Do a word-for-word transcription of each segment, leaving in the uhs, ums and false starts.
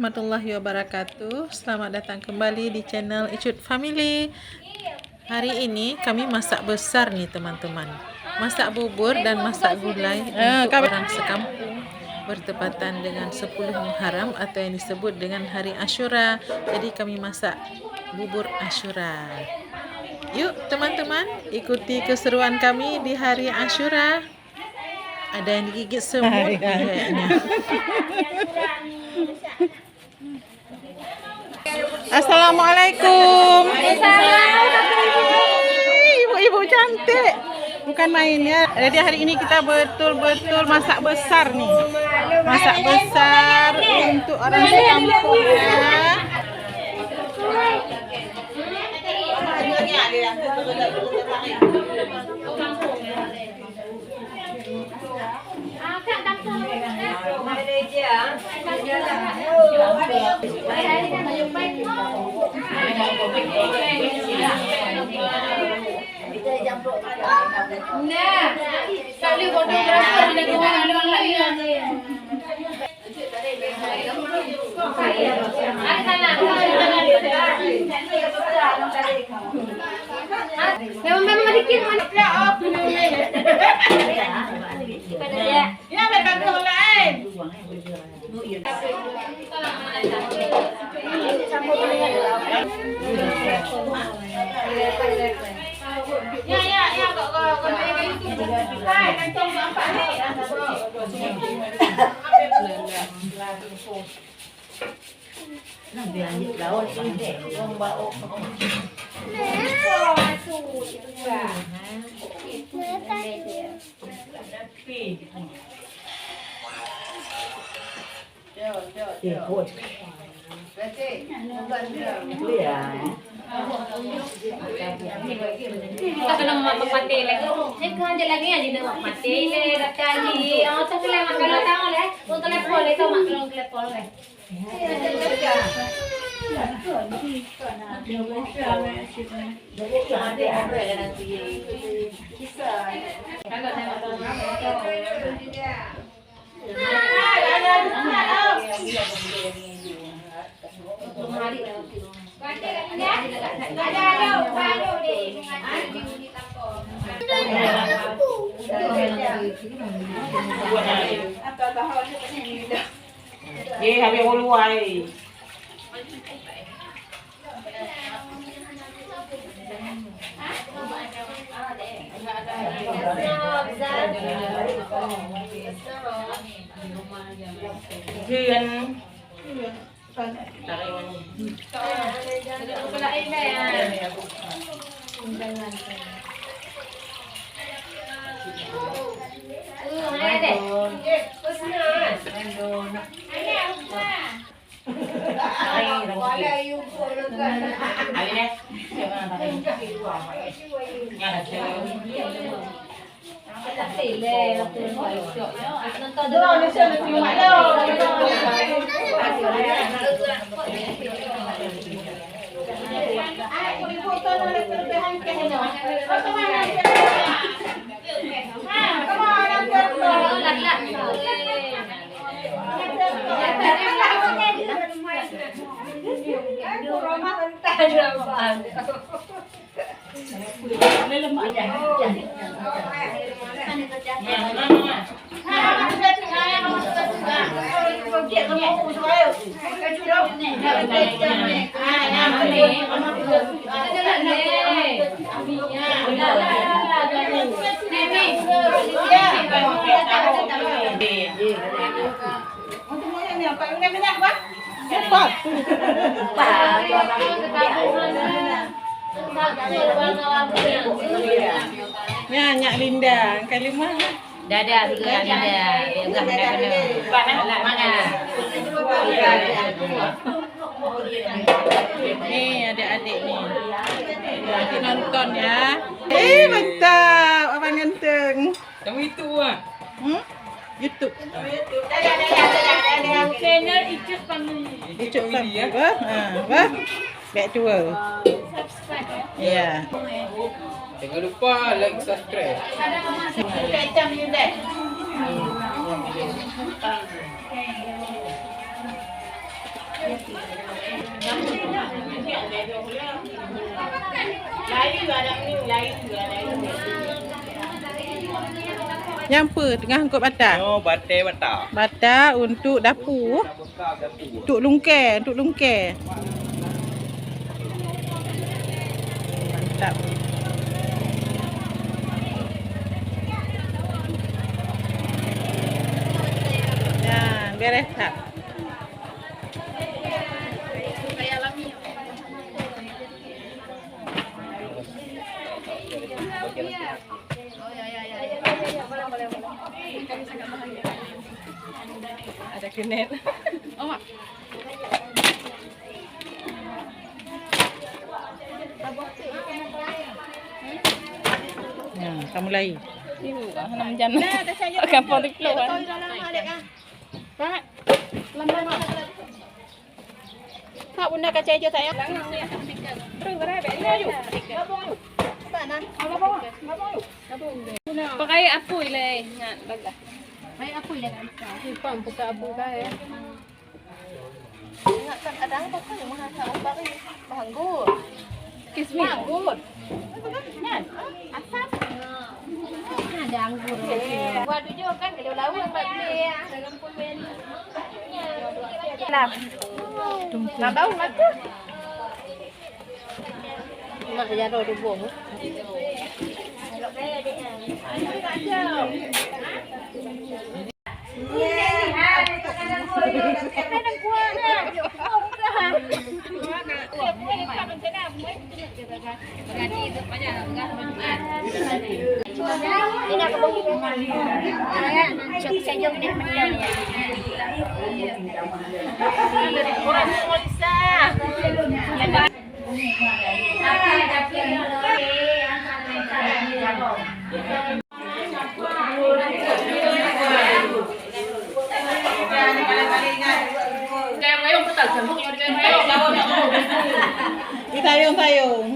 Warahmatullahi wabarakatuh. Selamat datang kembali di channel Icut Family. Hari ini kami masak besar nih, teman-teman. Masak bubur dan masak gulai untuk orang sekampung, bertepatan dengan sepuluh Muharram atau yang disebut dengan hari Asyura. Jadi kami masak bubur Asyura. Yuk, teman-teman, ikuti keseruan kami di hari Asyura. Ada yang digigit semut kayaknya. Assalamualaikum. Ibu-ibu cantik. Bukan main ya. Jadi hari ini kita betul-betul masak besar nih. Masak besar untuk orang sekampung ya. Kita kena mak mati leh. Saya kan je lagi aja nak mati leh, kata ni. Oh, tak boleh makan lah, tak boleh. Oh, telepon leh, kau mak tolong telepon leh. Eh, habis ulu ai. Jeuet. Nyan, Nyak Linda, Kalimah. Dadah juga Linda. Dadah, dadah. Mana? Ni adik-adik ni. Nanti nonton ya. Eh, mantap, abang ganteng. Kamu itu ah. Hmm? YouTube. Channel Icut Family. Icut Family, bah. Ha, bah. Back to work. Ya. Jangan lupa like, subscribe. Nyang peue teungoh eungkôt bata? Nyoe batèe bata. Bata untuk dapu. Untuk lungkè, untuk lungkè. Mantap. Nah, beres tak? Ada kenet. Oh, Mak. Ya, kita mulai. Ibu, hana menjana. Gampang dikeluar. Pak, lambat. Pak, bunda kaca hijau, sayang. Terus, berai, bek. Ini, ayo. Gabung, ayo. Pak, nah. Gabung, gabung, ayo. Pakai apui lé, ingat bagah. Pakai apui lé, kan? Simpang buka apui, kan, ya. Ingat kan, ada apa, kan, yang mahal, tak, Pak, ni? Banggut. Kismis. Banggut. Nyan, asam. Ada anggur. Buat tujuh kan, kalau lauk, Pak, beli, ya. Dalam pun beli. Lam. Lam bau mata. Mak jaroe dubong. Sayong-sayong.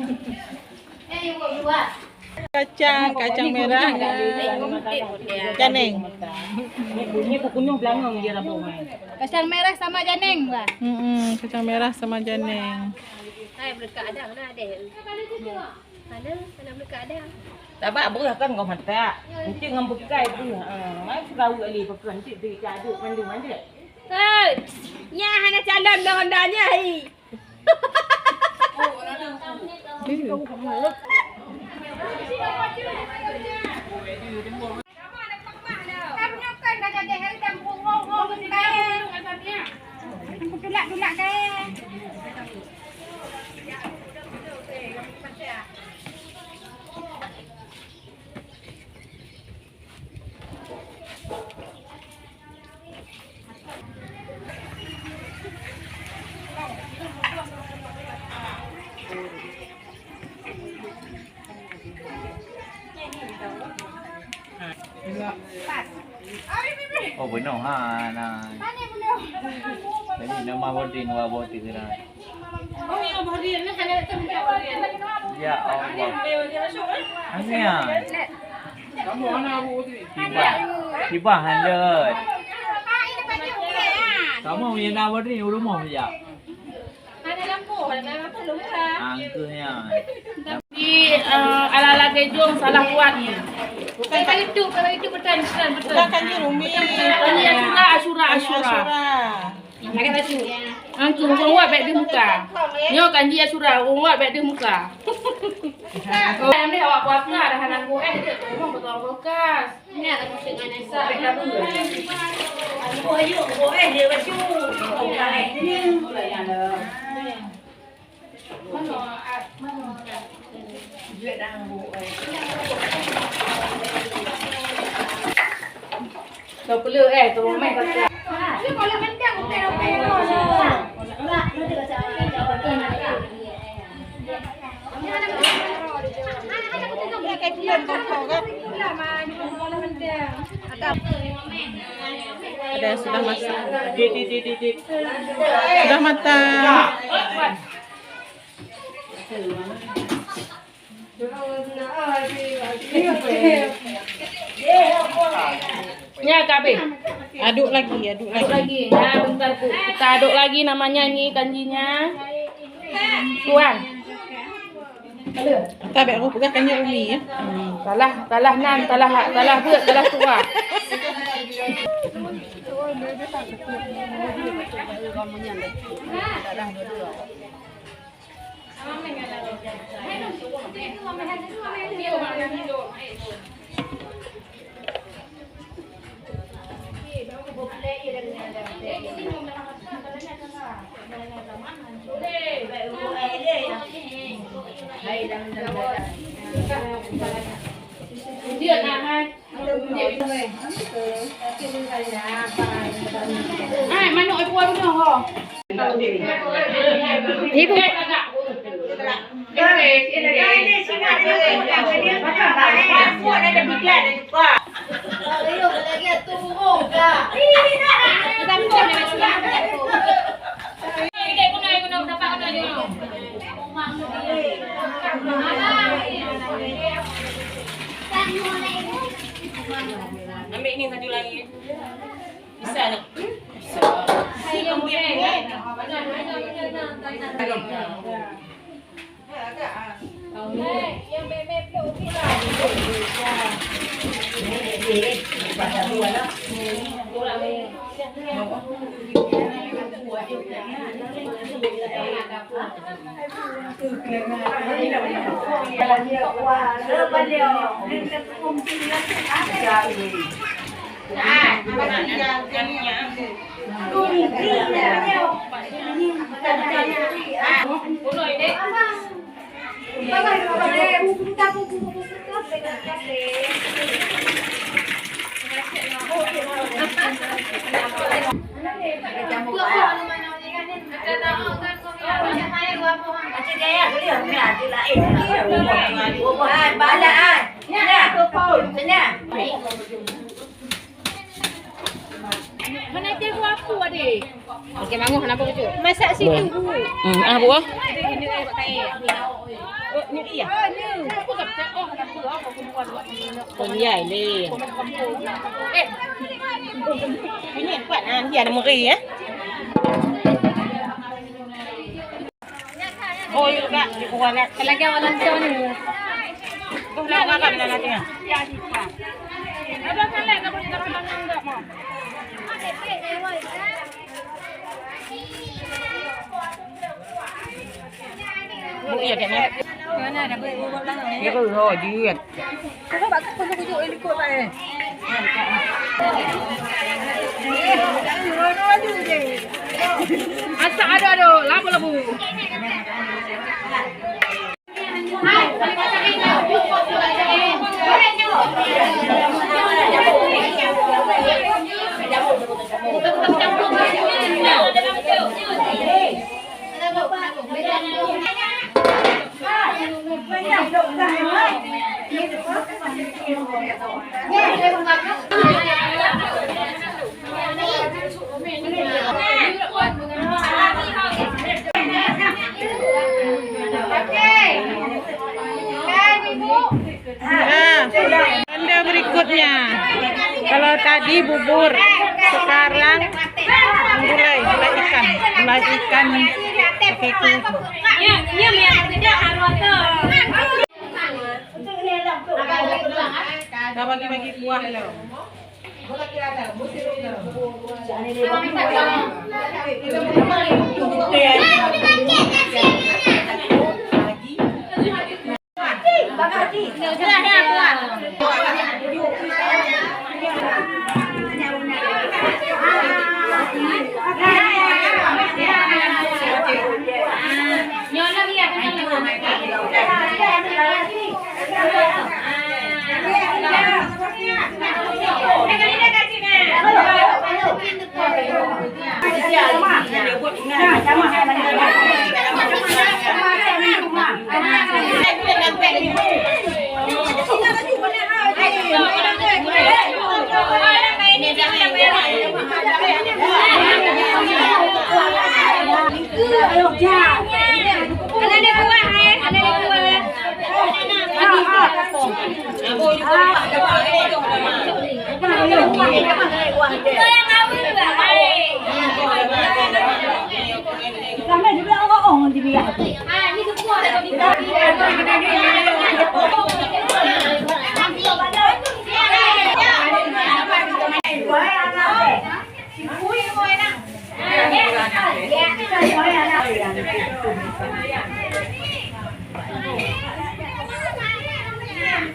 Kacang, kacang merah ngon janeng. Kacang merah sama janeng, bah. Mm-mm, kacang merah sama janeng. Hai, meuleuka ada, mana ada? Ada, ada meuleuka ada. Tabak breuh kan ngon matak. Encik ngon bukai breuh. Ha, mai seulaweue lé pakon encik bri ka aduk mandum mandum. Hei, nyan hana calon dah Honda nyan, hai. Oh, bunoe ha na. Jadi nama boarding wa boarding kira. Ya Allah. Ania. Tiba, tiba hanjeuet. Kamu punya nama ni rumah ya. Angkuhnya. Di, eh, ala-ala gejong salah buat ni. Bukan itu, kalau itu betul, betul, betul. Bukan kan ni, Umi. Tanya Asyura, Asyura, Asyura. Asyura. Antu, ureueng wat bèk deuh muka. Nyoe kan jih ya surah, ureueng wat bèk deuh muka. Kami awak puasa dah hana kueh, dia tu rumah betul kulkas. Ni ada musik dengan Aisyah. Sampai kabur. Aduh, ayo, boh, eh, dia baju. Bukan, eh. Mana, ah, mana? Duit dah, boh, eh. Kau peluk, eh, kau main kau. Ada yang sudah masak. Sudah matang. Nyan ka habéh. Aduk lagi, aduk lagi. Aduk lagi. Ya, bentar, Bu. Kita aduk lagi namanya ini kanjinya. Tuan. Ata bèk roh peugah kan nyan umi, ya. Hmm, talah, talah nan, talah hak, talah beuet, talah tuha. Hai, manok ai puan bunoe ho. Ibu. Ambil ni satu lagi. Bisa ni. Bisa. Si kamu yang punya. Mana dia buat apa, adik? Okey, bangun, kenapa, Cucu? Masak situ, Bu. Hmm, ah, Bu, ah. Ini, eh, pakai. Oh, ni iya. Oh, iya, ni. Eh. Ini kuat, ah, dia ada meri, eh. Oh, iya, Kak. Di bawah, Kak. Lagi awak nonton ni. Tuh, dah, Kak, dah, dah, dah. Bu, iya, Kak, ya. Mana ada bu, bu, bu, bu. Ya, bu, oh, dia. Asak adoe-adoe, labu-labu. Nah, benda berikutnya. Kalau tadi bubur, sekarang gulai, gulai ikan. Gulai ikan pakai kuah. Dah bagi-bagi kuah lo.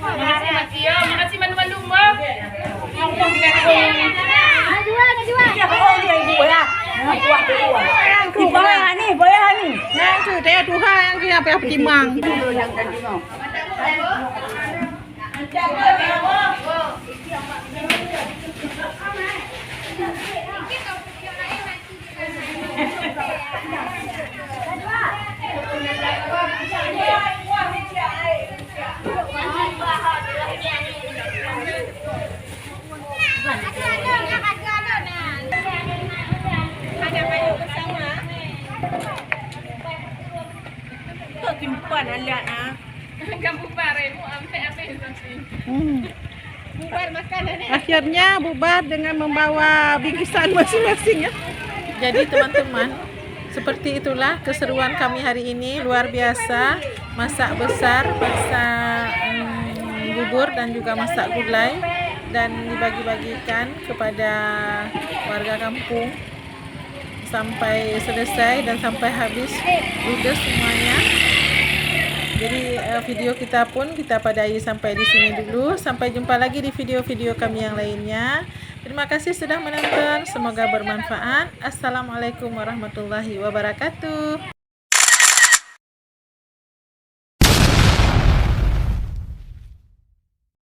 Makasih, makasih, ya. Makasih, malu-malu, Mbak. Yang pun kita. Dua, dua. Boya ni, boya ni. Nah, tu dia Tuhan yang kena payah timang. Tok simpan alat, ha. Kan bubar, eh, bu, ampe, ampe, sampai. Hmm. Bubar makan, eh. Akhirnya bubar dengan membawa bingkisan masing-masing, ya. Jadi, teman-teman, seperti itulah keseruan kami hari ini, luar biasa. Masak besar, masak, mm, bubur dan juga masak gulai, dan dibagi-bagikan kepada warga kampung sampai selesai dan sampai habis ludes semuanya. Jadi, eh, video kita pun kita padai sampai di sini dulu. Sampai jumpa lagi di video-video kami yang lainnya. Terima kasih sudah menonton. Semoga bermanfaat. Assalamualaikum warahmatullahi wabarakatuh.